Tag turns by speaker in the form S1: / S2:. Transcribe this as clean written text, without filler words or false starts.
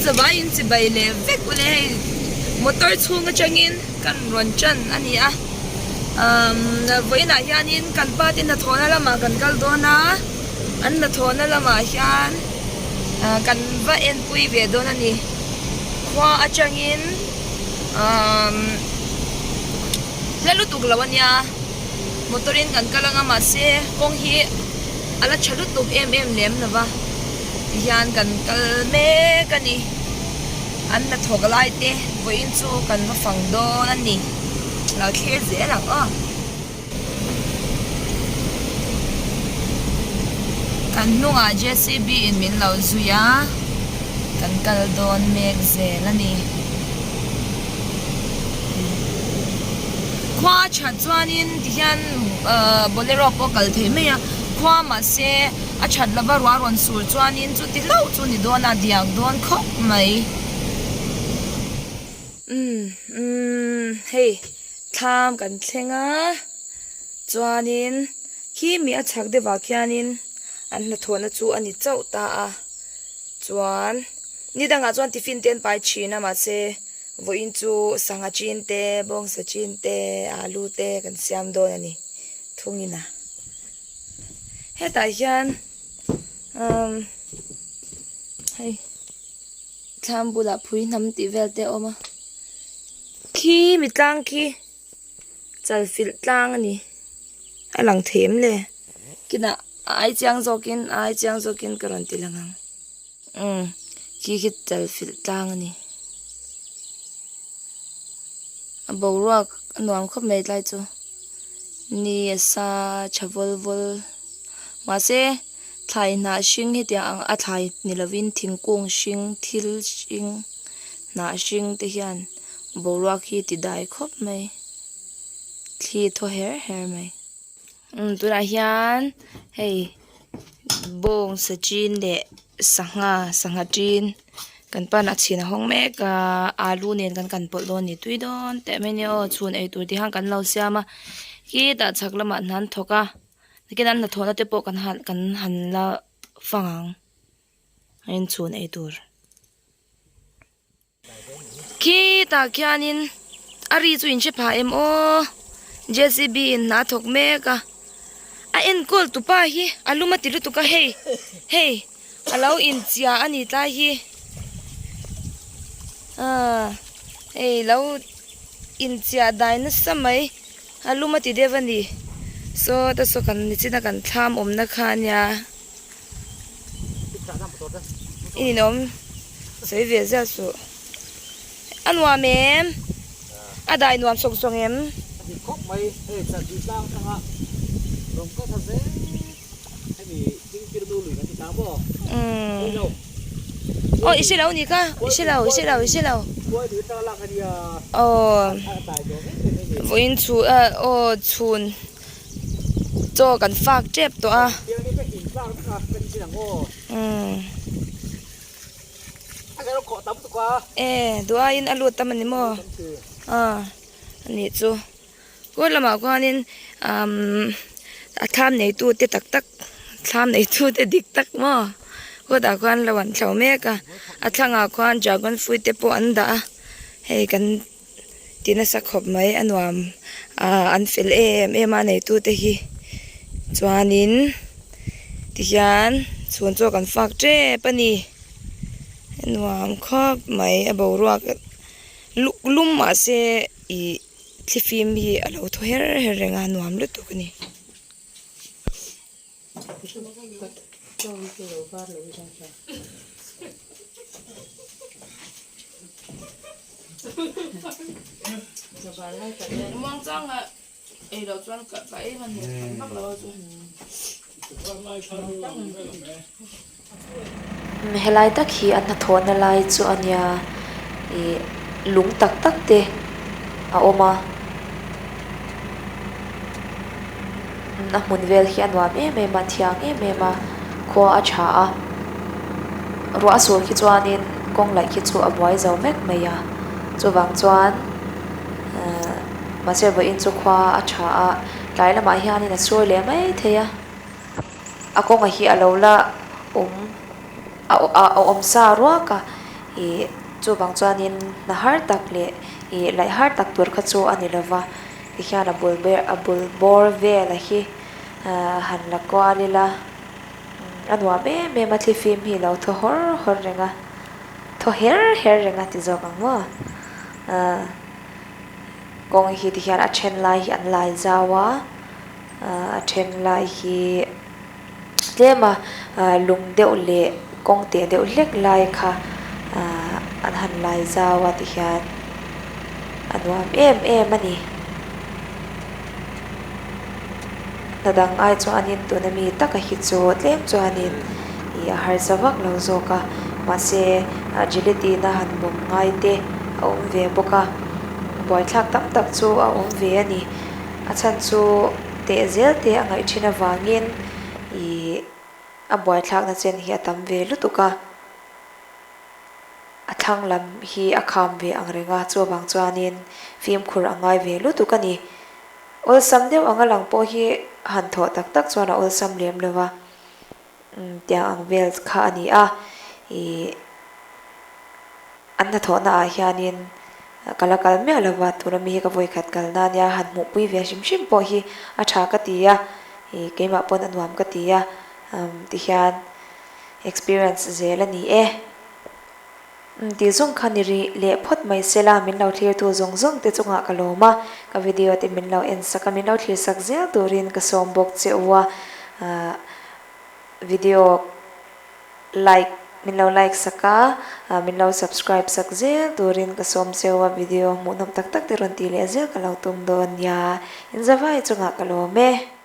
S1: Zavaiin chibai leh vek ule hei motor chhung atangin kan rawn tan a ni a umm vawiinah hianin kan pa te hnathawhna lamah kan kal dawn a an hnathawhna lamah hian ah kan va enpui ve dawn a ni khua atangin umm hla lutuk lo a nia motor in kan kal anga mahse kawng hi a la tha lutuk em em lem lo va tihian kan kal mek a ni an hnathawk lai te vawiin chu kan va fang dawn a ni lo thlir zel ang aw. Kan hnungah JCB in min lo zui a kan kal dawn mek zel a ni. Khua a that chuanin tihian ahh bolero pawh kal thei mai a khua mahse a that lova ruah rawn sur chuanin chuti hlauh chu ni dawn a diak dawn khawp mai. Umm umm hei thlam kan thleng a chuanin khi mi a chhak deuh ah khianin an hnathawhna chu a ni chauh ta a chuan ni dangah chuan tiffin te an pai thin a mahse vawiin chu sangha chin te bawngsa chin te alu te kan siam dawn a ni thungin a hetah hian umm hei thlam bulah phui hnam tih vel te a awm a khi mi tlang khi chalfilh tlang a ni a lang thei em le kinah a ai chiang zawkin a ai chiang zawkin ka rawn ti lang ang umm khi khi chalfilh tlang a ni a boruak a nuam khawp mai tlai chu ni a sa tha vawl vawl mahse thlai hnah hring hetiang ang a thlai ni lovin thingkung hring thil hring hnah hring te hian boruak hi ti dai khawp mai thli thaw her her mai umm tunah hian hei bawng sa chin leh sangha sangha tin kan pan a chhin a hawng mek a alu nen kan kan pawlh dawn a ni tui dawn teh mai ania aw chhun ei tur tih khan kan lo siam a khitah chhak lamah hna an thawk a tikian an hnathawhna te pawh kan han kan han la fang ang a inchhun ei tur. Khitah khianin a ri chu in hre phah em aw JCB in hna a thawk mek a a enkawl tu pa hi a lum a ti lutuk a hei hei a lo inchhia a ni tlai hi ah hei lo inchhiah dai nasa mai a lum a ti deuh a ni saw ta saw kan nichina kan thlam awmna kha a nia. I ninawm sawi ve zia suh a nuam em a dai nuam sawng sawng em.
S2: A dik khawp mai hei chakri tlang atanga rawn kal thla zel hemi thingpir nu lui kan ti ta maw
S1: umm aw i hrelo ni kha i hrelo i hrelo i hrelo
S2: khuai lui atanga lak ania
S1: aw
S2: a dai nuam em em em
S1: vawiin chhun aw chhun. Chaw kan fak tep tawh a. E duh aiin a lut tam a ni maw a anih chu kawt lamah khuanin umm a thlam neitu te tak tak thlam neitu te dik tak maw kawtah khuan lo an thlo mek a a thlangah khuan dragon fruit te pawh an dah a hei kan. Ti nasa khawp mai a nuam ah an fel em em a neitute hi chuanin tihian chhun chu kan fak tep a ni a nuam khawp mai a boruak lum mahse ih thlifim hi a lo thaw her her reng a nuam lutuk a ni.
S3: Helai tak hi a hnathawhna lai chu a nia ih lung tak tak te a awm a. A hmun vel hi a nuam em em a thiang em em a khua a tha a ruah a sur khi chuanin kawng laih khi chu a buai zo vek mai a chuvang chuan ehh mahse vawiin chu khua a tha a tlai lamah hianin a sur leh mai thei a a kawngah hi a lo la awm a awm sa ruak a. Ih chuvang chuanin hna har tak leh ih laih har tak tur kha chu a ni lova tihian a bul ber a bul bawr vel a hi ahh han la kual ila a nuam em em a thlifim hi lo thaw hawr hawr reng a thaw her her reng a ti zawk ang maw ahh kawng hi tihian a then lai hi an lai zau a ahh a then lai hi. Tlema lung deuh leh kawng teh deuh hlek lai kha ahh an han lai zau a tihian a nuam em em a ni. Hna dang ai chuanin tuna mi taka hi chu tlem chuanin ih a harsa vak lo zawk a mahse agility na han bawm ngai te a awm ve bawk a buaithlak tam tak chu a awm ve a ni. A chhan chu teh zel te a ngaih thin avangin ih a buaithlakna chen hi a tam ve lutuk a, a thlang lam hi a kham ve ang reng a, chuvang chuanin fimkhur a ngai ve lutuk a ni. Awlsam deuh anga lang pawh hi han thawh tak tak chuan a awlsam lem lo va, tiang ang vel kha a ni a, ih an hnathawhna ah hianin Ka la kal miah lo va, tuna mi hi ka vawi khat kalna ania han hmuhpui ve hrim hrim pawh hi a tha ka ti a, ih keimah pawn a nuam ka ti a, umm tihian experience zel a ni e. Umm tih zawng kha ni rih leh phawt mai sela min lo thlirtu zawng zawng te chungah ka lawm a, ka video te min lo en sak a, min lo thlir sak zel turin ka sawm bawk che u a, ah video. Like min lo like sak a, min lo subscribe sak zel turin ka sawm cheu a, video hmuhnawm tak tak te rawn tih leh zel ka lo tum dawn nia, inzavai chungah ka lawm e.